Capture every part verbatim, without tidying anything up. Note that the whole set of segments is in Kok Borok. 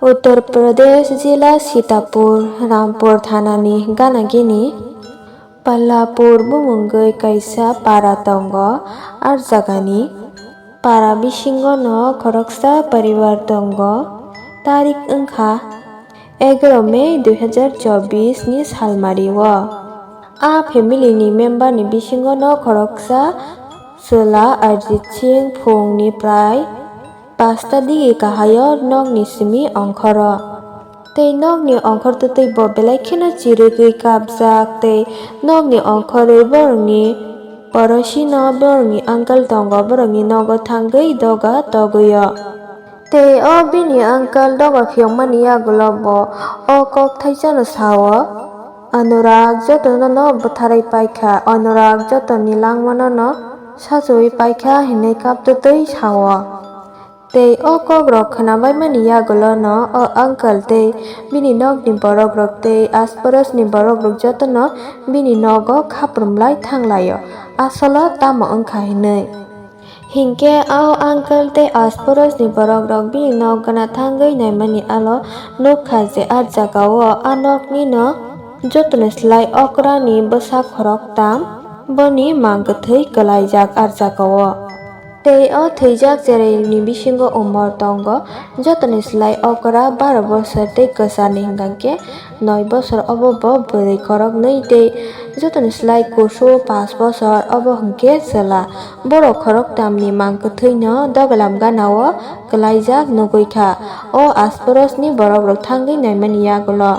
Uttar Pradesh jila Sitapur Rampur thanani ganagini Pallapur bumungwi kaisa para tongo. Ar jagani para bisingono khoroksa paribar tongo. Tarik wngkha egaro May dui hazar chobbish ni salmario. A family ni member ni bisingono khoroksa chwla Arjit Singh phungni prai pasta digi kahaio nokni simi ongkhoro. Tei nokni ongkhor twtwi bo belai kheno chirigwi kapjak tei nokni ongkhorwi borokni porosino borokni uncle tongo, borokni nogo thangwi doga togwio. Tei o bini uncle doga phiyokmani yagulo bo o kok thaisano sao, "Anurag jotono no bwtharwi paikha, Anurag jotoni langmano no sachuwi paikha," hinwi kaptwtwi sao. Tei o kokrok khwnabaimani yagulono o uncle tei bini nokni borokrok tei asparosni borokrok jotono bini nogo khaprum lai thanglaio, asolo tamo wngkha hinwi. Hinkhe o uncle tei asparosni borokrok bini nok gana thangwi naimani alo nukha je a jagao a noknino jotoni slai okrani bwsa khoroktam boni mang kwthwi kwlaijak a jagao. Tei o thwijak cheraini bisingo umor tongo, jotoni slai okra baro bosor tei kwcharni hwnkha khe noi bosor, obo bo bwrwi khoroknwi tei jotoni slai kusu pash bosor, obo hwnkhe chwla. Borok khoroktamni mang kwthwino dogalam ganao kwlaijak nugwi kha o asparosni borokrok thangwi naimani yagulo.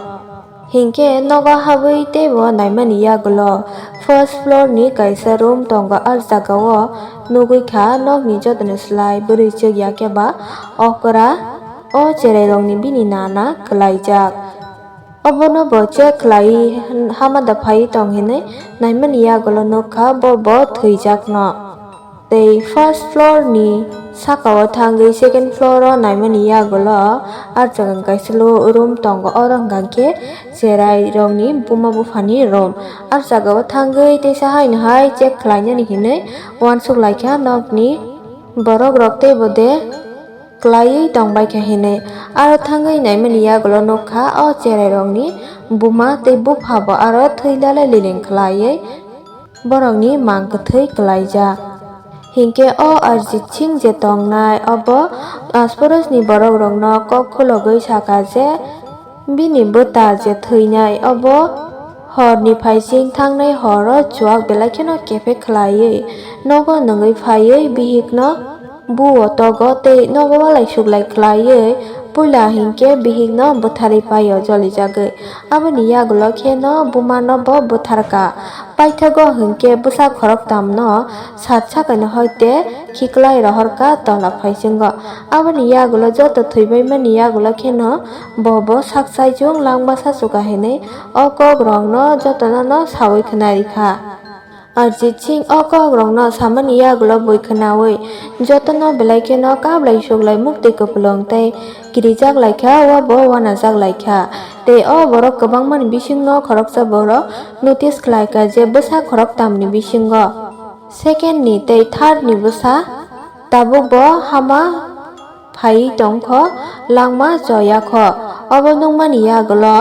Hinkhe nogo habwi teibo naimani yagulo first floor ni kaisa room tongo. A jagao nugwi kha nokni jotoni slai bwrwichwk ya khe ba okra o cherairokni bini nana kwlaijak. Obono bo check khlai hama da phai tong hinwi naimani yagulo nukha bo bo thwijakno. Tei first floor ni sakao thangwi second floor o naimani yagulo ah jaga kaisa lo room tongo, oro hwnkha khe cherai rokni buma buphani room. Ah jagao thangwi teisa haino hai check khlainani hinwi uansuk laikha nokni borok rok tei bo de kwlaiwi tongbaikha hinwi. Aro thangwi naimani yagulo nukha o cherai rokni buma tei bupha bo aro thwi lalai liling khlaiwi borokni mang kwthwi kwlaijak. Hinkhe o Arjit Singh je tongnai, obo asparosni borokrokno kok khulogwi saka je bini bwta je thwinai, obo horni phaising thangnai horo chuak belai kheno kephe khlaiwi nogo nungwi phaiwi bihikno buo togo tei nogo walai suklai khlaiwi puila hinkhe bihikno bwtharwi paio jolijagwi. Aboni yagulo kheno bumano bo bwtharkha. Paithago hinkhe bwsa khoroktamno sat sakaino hoite khiklai rohorkha tola phaisingo. Aboni yagulo joto thwibaimani yagulo kheno bo bo sak saichung langma sachuka hinwi o kokrokno jotono no sawi khwnarikha. Arjit Singh o kokrokno samani yagulo bui khwnawi jotono belai kheno kablai suklai muktwi kupulung tei kirijak laikha, o bo uanajak laikha. Tei o borok kwbangmani bisingno khoroksa borok notice khlaikha je bwsa khoroktamni bisingo second ni tei third ni bwsa tabuk bo hama phaiwi tongkho, langma choyakho. Obo nukmani yagulo,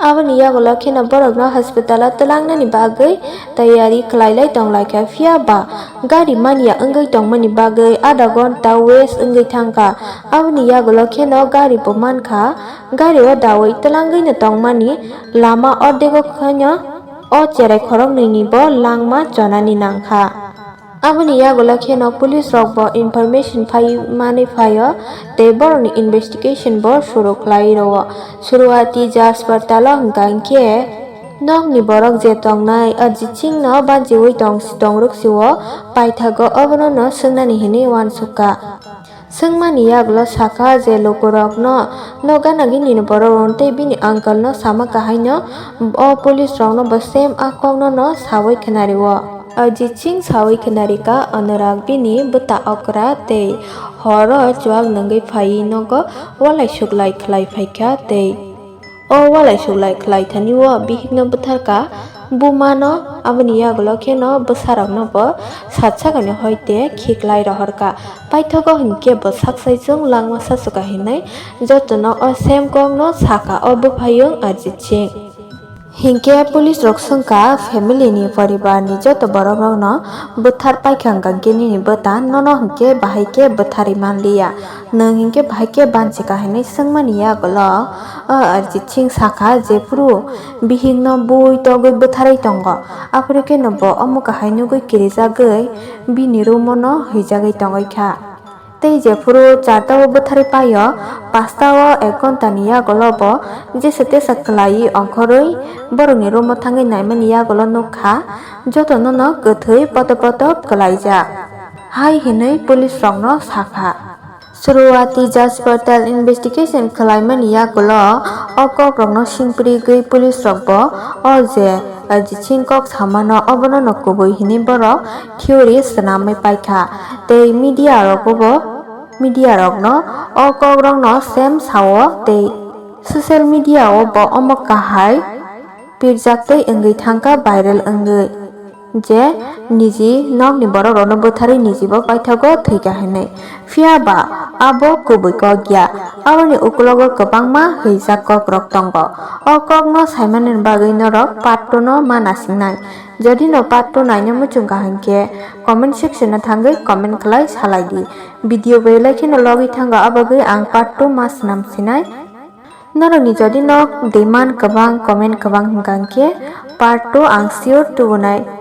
aboni yagulo kheno borokno hospital o twlangnani bagwi tayari khlailai tonglaikha, phiya ba gari manya wngwi tongmani bagwi adha ghonta waste wngwi thangkha. Aboni yagulo kheno gari bo mankha, gari o dawi twlangwino tongmani lama ordego kheno o cherai khoroknwini bo langma chonani nangkha. Aboni yagulo kheno police rok bo information phai manwi phaio tei borokni investigation bo suru khlai rwo. Suruati je aspartalo hwnkha hinkhe nokni borok je tongnai Arjit Singh no banchiwi tong, tongrwk sio paithago obono no swngnani hinwi uansukha. Swngmani yagulo sakha je lukurokno no gana gini ni borok rok tei bini uncle no sama kahaino o police rokno bo same a kokno no sawi khwnari o. Arjit Singh sawi khwnarikha Anurag bini bwta okra tei horo chuak nungwi phaiwi nogo walai suklai khlai phaikha tei o walai suklai khlai thani o bihikno bwtharkha. Bumano aboni yagulo kheno bwsarokno bo satsakani hoite khiklai rohorkha. Paithago hinkhe bo saksaichung langma sachuka hinwi jotono o same kokno sakha o buphayung Arjit Singh. Hinkhe police rok swngkha family ni poribar ni joto borok rokno bwthar paikha hwnkhe nini bwta nono hinkhe bahai khe bwtharwi manliya, nwng hinkhe bahai khe banchika hinwi swngmani yagulo o Arjit Singh sakha jephuru bihikno bui togwi bwtharwi tongo. Aphuru kheno bo omo kahai nugwi kirijagwi bini room-o no huijagwi tongwi kha. Tei jephuru charta o bwtharwi paio, pasta o ek ghonta ni yagulo bo jesa tesa kwlaiwi ongkhorwi borokni room-o thangwi naimani yagulo nukha jotono no kwthwi potop potop kwlaijak. Hai hinwi police rokno sakha. Suruati Judge Patel investigation khwlaimani yagulo o kokrokno singpirigwi police rokbo o je Arjit Singh kok samano obono no kubui hinwi borok theory swnamwi paikha tei media rogobo media rokno o kokrokno same sao tei social media o bo omo kahai pirjak tei wngwi thangkha viral wngwi je niji nokni borok rokno bwtharwi niji bo paithago thwikha hinwi. Phiya ba abo kubui kok ya, aboni ukulogo kwbangma hwijak kok rok tongo. O kok no saimani bagwi norok part two no ma nasingnai. Jodi no part two naina muchungkha hinkhe comment section o thangwi comment khlai salai di. Video belai kheno logwi thango abagwi ang part two ma swnam sinai. Norokni jodi nok demand kwbang, comment kwbang hwnkha hinkhe part two ang sure tubunai.